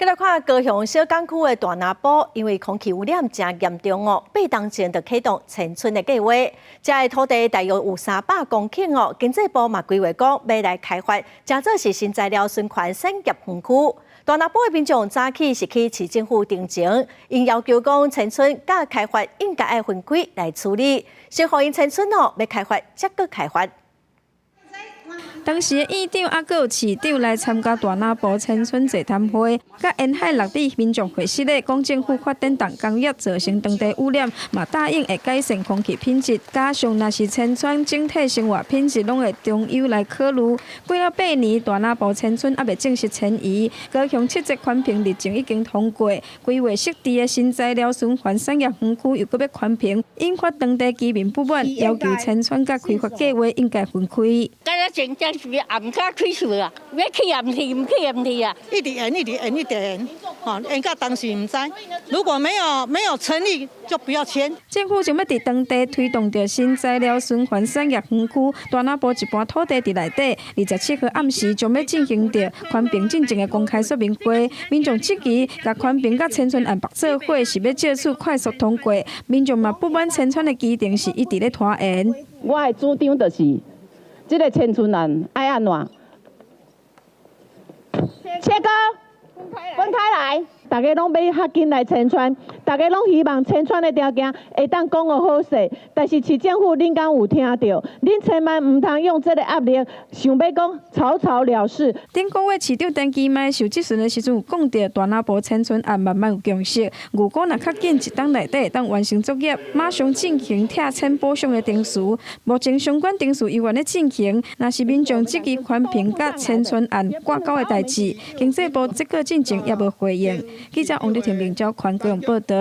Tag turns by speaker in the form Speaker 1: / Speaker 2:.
Speaker 1: 繼來看高雄小港區的大林埔，因為空氣污染誠嚴重哦，8冬前就啟動遷村的計劃。這个土地大約有300公頃哦，經濟部嘛規劃講欲來開發，成做是新材料循環產業園區。大林埔的民眾早起是去市政府陳情，𪜶要求講遷村佮開發應該愛分開來處理，先予𪜶遷村哦，欲開發才閣開發。
Speaker 2: 當時的院長猶閣有市長來參加大林埔遷村座談會，佮沿海六里民眾會失咧，講政府發展重工業造成當地污染，嘛答應會改善空氣品質。加上若是遷村整體生活品質攏會中優來考慮。過了8年，大林埔遷村猶未正式遷移。高雄七節環評日前已經通過，規劃設置的新材料循環產業園區又閣欲環評，引發當地居民不滿，要求遷村佮開發計劃應該分開。
Speaker 3: 真是暗卡開數啊！欲去也毋去，毋去也毋去啊！
Speaker 4: 一直延，一直延，一直延，吼，延到當時毋知。如果沒有成立，就不要遷。
Speaker 2: 政府想欲佇當地推動著新材料循環產業園區，大林埔一半土地佇內底。27號暗時將欲進行著環評進前的公開說明會，民眾質疑共環評佮遷村案綁做伙，是欲藉此快速通過。民眾嘛不滿遷村的期程是一直咧拖延。
Speaker 5: 我的主張就是，這个遷村案愛按怎？切割，分開來。
Speaker 6: 大家攏欲較緊來遷村，大家攏希望遷村的條件會當講予好勢，但是市政府恁敢有聽著？恁千萬毋通用這个壓力，想欲講草草了事。
Speaker 2: 頂個月市長陳其邁受質詢的時陣有講著，大林埔遷村案慢慢有共識，預估若較緊一冬內底會當完成作業，馬上進行拆遷補償的程序。目前相關程序猶原咧進行，若是民眾質疑環評佮遷村案掛鈎的代誌，經濟部這個進前也無回應。記者王麗婷、林昭寬高雄報道。